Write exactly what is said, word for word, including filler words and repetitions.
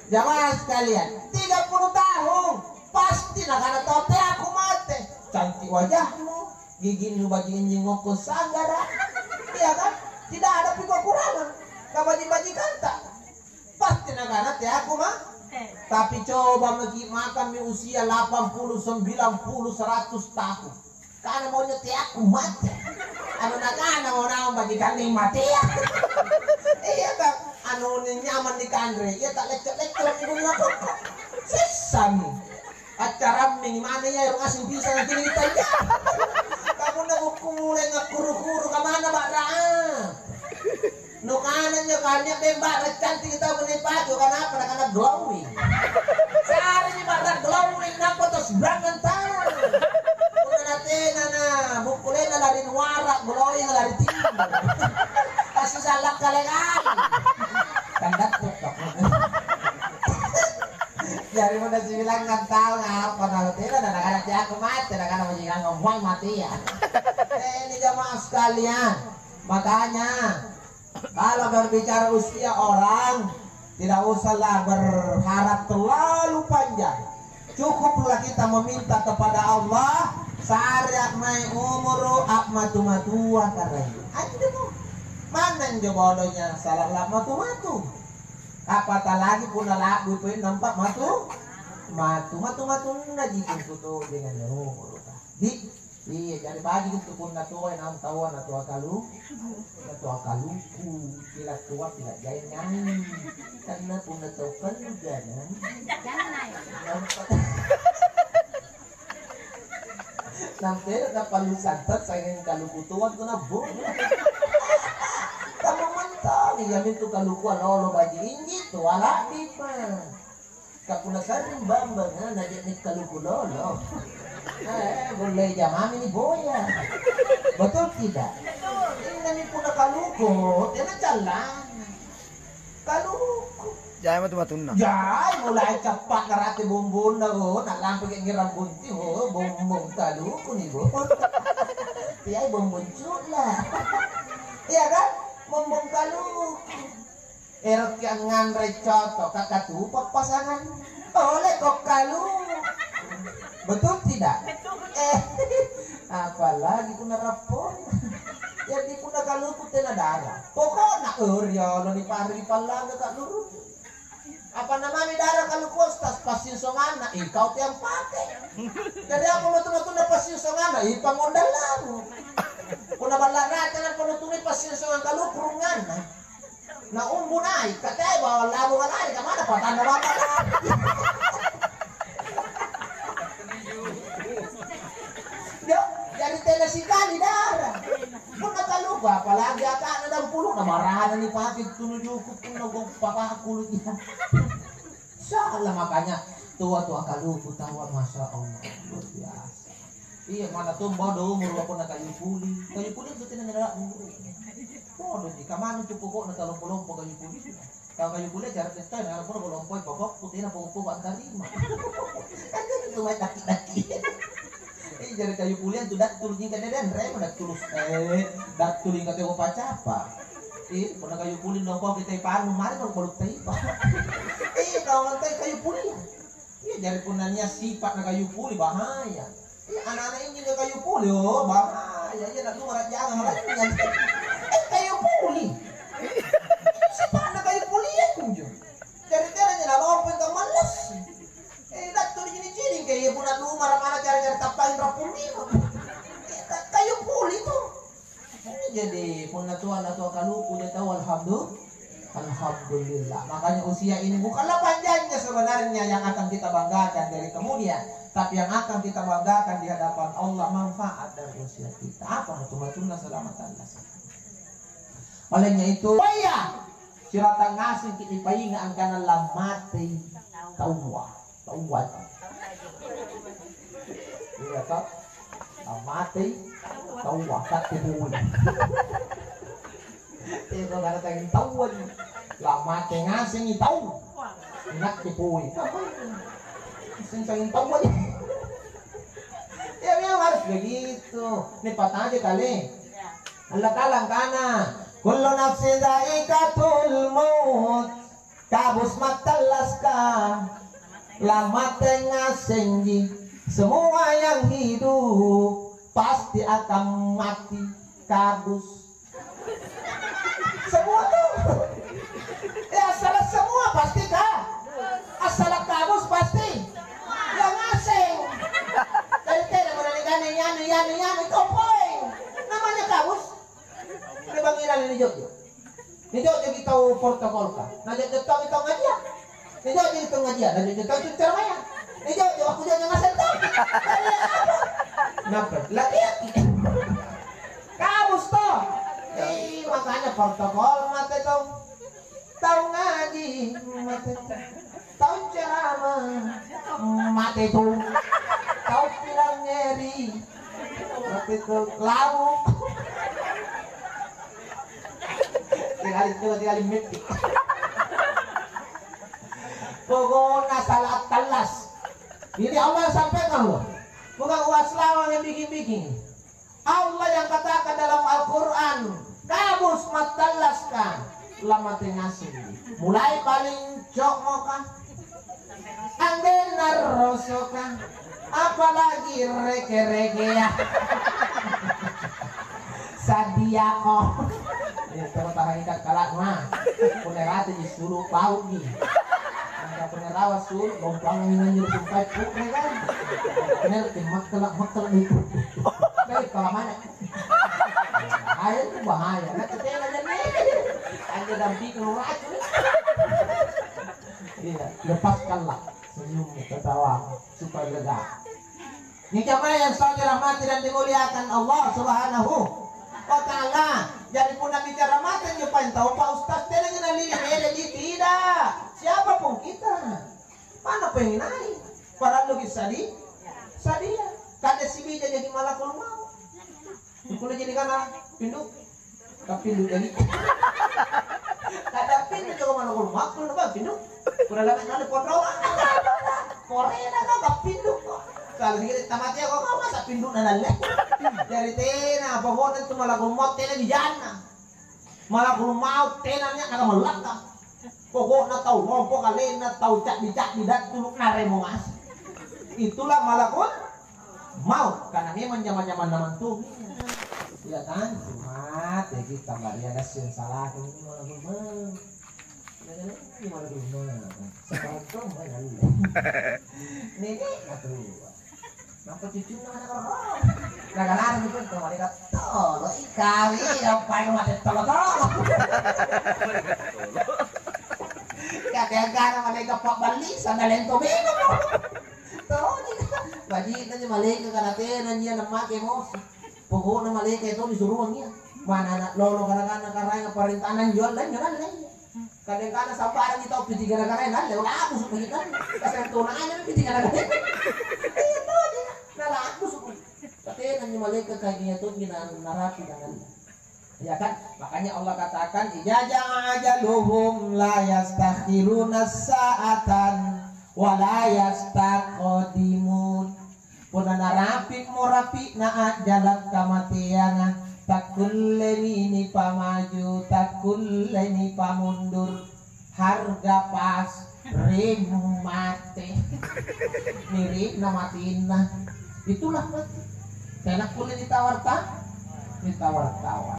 Jamaah sekalian, tiga puluh tahun, pasti nakana tau teako mate. Cantik wajahmu, giginnu baji' injing ngokko sanggara. Iya kan? Tidak ada pi kekurangan. Kabaji-bajikanta. Pasti nakana teako ma. Tapi coba maki makammi usia delapan puluh, sembilan puluh, seratus tahun. Kana maunya teakku mate. Anu nakana mau naung bagi kambing matea. Iya ta? Anu nyamang dikanre, iya ta lecco-lecco ri bunga koko. Sessami. Accarammi mana iya ero asing bisa nanti kita iya. Kamu na buku mulai ngakkuru-kuru ke mana, Ba'ra? Nukana njo kanya bemba cantik kita meni pacu, kenapa nakana glowing? Cari ni barra glowing, nampa to seberangan tau. Punna natena na bukkulena lari nuara, glowing lari timur. Kasi salak kale-kale. Kandak tuh. Jari punna sibilangngang tau ngapa na tena na nakana teako mate, nakana majikangang buang mate ya. Eh, ini jamaah sekalian. Makanya, kalau berbicara usia orang, tidak usahlah berharap terlalu panjang. Cukuplah kita meminta kepada Allah, sare a'mai umuru, a'matu-matua karaeng. Anjo mo. Manna injo bodonya salah la'matu-matu. Apalagi punna la'bu poi nampa matu, matu, matu-matunna ji tuntu tojeng anne umuru. Di Iya, jari baji' intu punna tuai naung taua natua kalu, natua kaluku, pila tua pila jaingang. Karena punna tau kalu jangan. Nampa, nampa napallu santan sanging kaluku tua tu nabbu. Kamu mentang, iya mintu kaluku alolo baji' inji tua la'bi pa. Ka punna sarring bambanga naje'ne kaluku lolo. Eh, gollei jamami ni boya. Betul tidak? Innami punna kaluku, tena callang. Kaluku. Jai matu-matunna. Jai mulai cappa narate bombonna, oh, nalampaki ngerang bunting, oh, bombong kaluku ni, bo. Tiai bombong cula. Iya kan? Bombong kaluku. Eroki angnganre coto, kakatupa pasangan. Oleko kalu. Betul tidak? Betul. Eh, apalagi punna rappona. Jadi punna kaluku tena dara. Pokokna, oh, riolo ni pari pallanga kaluru. Apa namanya dara kaluku stas pasinsonganna, ikau tiang pake. Jadi apa matu-matuna pasinsonganna, ipangondallahu. Punna balla rata na panutuni pasinsongan kaluku runganna. Na umbu nai', katea bawang labu malari, kamana patanna bapa lari? Jo, jari tena sikali dara. Punna kaluku, apalagi aka'na dampuluna, marana nipake tunu juku' punna gong papakulu iya. Salah makanya tua-tua kaluku tawa, Masya Allah, luar biasa. Iya, mana tombo do umur waponna kayu puli. Kayu puli itu tena nyala umur. Podo ji, kamana tu pokokna talompo-lompo kayu puli. Kalau kayu puli cara tetto na pura lompoi pokok putena pokok-pokok antarima. Kan itu cuma daki-daki. Eh, jari kayu pulian tu dattulu jingka deden rema dattulu, eh, dattulu jingka teo pacapa. Eh, punna kayu puli nongko kita panu mari kalau balu taipa. Eh, kawan teh kayu pulian. Iya, jari punna nia' sipa' na kayu puli, bahaya. Iya, ana'-ana' injo na kayu puli, oh, bahaya. Iya, na lumara' jangang, bahaya. Eh, kayu puli. Sipa' na kayu puli, iya, kunjo. Jari tena nyo na lompo ka mallas. Eh, dattu ni cini-cini, kayak iya punna lumara' mana cara-cara tappain rappung lima. Eh, ka-, kayu puli tuh. Jadi, punna tua na tua kaluku dia tahu, alhamdulillah. Alhamdulillah. Makanya usia ini bukanlah panjangnya sebenarnya yang akan kita banggakan dari kemudian, tapi yang akan kita banggakan di hadapan Allah manfaat dari usia kita. Apa matu-matunna selamat Allah. Olehnya itu, oh iya, siratang ngaseng ki dipainga angkana lammatei taua. Taua. Iya, toh? Ammatei taua, satti pui. Iya, toh, karena tanging taua ji. Lammate ngasengi tau. Inatti pui. Sing tanging taua ji. Ya, memang harus begitu. Ini patah aja kali. Allah Ta'ala angkana, "Kullu nafsin dha'iqatul maut." Kabus mattallaska, lamate ngasengji. Semua yang hidup pasti akan mati. Kabus. Semua tuh. Ya, assalang semua pasti ka. Assalang kabus pasti. Ya, ngaseng. Jadi tena mo nanikana anu, anu, anu, itu poeng. Namanya kabus. Ri bangngi lalang nijo'jo. Nijo'joki tau protokolka. Najo'jo tau tau ngajia. Nijo'joki tau ngajia. Najo'jo tau ceramaya. Nijo'jo, aku jo'jo ngaseng tau. Lari apa? Napa? Latihan. Kabus to. Eh, makanya protokol mate tau. Tau ngaji mate tau. Tau ceramah mate tu. Tau pilangngeri mate tu. Lau. Tinggal itu, tinggal mimpi. Pokoknya salah telas. Ini Allah sampaikan loh. Bukan uas lawang yang bikin-bikin. Allah yang katakan dalam Al-Quran, "Kabus mattallaska, lamate ngaseng." Mulai paling co'moka, anggenna rosoka, apalagi reke-rekea. Sadiako. Ya, coba tahan ikat kalak, mah. Punna rate disuruh pauji. Angka punna rawa suruh, lompang nganjur sampai pukre kan. Bener, makkala, makkala itu. Baik, kalau mana? Bahaya itu bahaya. Nah, ketela jadi. Ada damping racun. Iya, lepaskanlah senyummu, ketawa, supaya lega. Nika mae yang dirahmati dan dimuliakan Allah Subhanahu wa Ta'ala. Jadi punna bicara mate injo paeng tau, Pak Ustaz, tenaki nalili eleji, tidak. Siapapun kita, mana pengen naik? Paralluki sadi, sadia. Kade sibija jadi malakul maut. Kulle jadi kana pindu. Kapindu jadi. Kada pindu juga mana kulo makul apa pindu. Kulo lama kali pondok. Korena kau kapindu kok. Kalau dikit tamat ya kok kau masa pindu nanalle. Dari tena pokoknya tu malakul maut tena di jana. Malakul maut tena nya kata melakka. Pokokna tau lompo kalenna, tau caddi-caddi, dattulu naremo ngaseng. Itulah malakul maut, karena memang zaman-zaman namantu. Ya kan? Mate kita Maria ngaseng salahku ini malakul maut. Ya kan? Ini malakul maut. Sekarang tuh mana lu? Nenek atuh. Nampa cucunna ana' koro. Nagarana nipuntu malaikat tolo, ikawi, nampai mate tolo-tolo. Kateangkana malaikat pa'ballisa, nalento memang. Toni. Baji'na anjo malaeka kana tena anjo nammake emosi. Pokokna malaeka itu disuruang iya. Mana anak lolo kana-kana karaeng parentana anjo Allah, anjo Allah. Kadang-kadang sambarang kita piti gara-gara yang lain, wala aku suka kita. Kasih tona aja piti gara-gara. Iya tuh dia. Nah, aku suka. Tapi nanya malaikat kayak gini tuh gini narapi dengan. Ya kan? Makanya Allah katakan, "Idza jaa ajaluhum la yastakhiruna sa'atan wa la yastaqdimun." Punna narapi'mo rapi'na ajala' kamateanga, takkullemi nipamaju, takkulle nipamundur. Harga pas, ring mate. Miripna matinna. Itulah mate. Tena kulle nitawar-ta-, nitawar-tawar.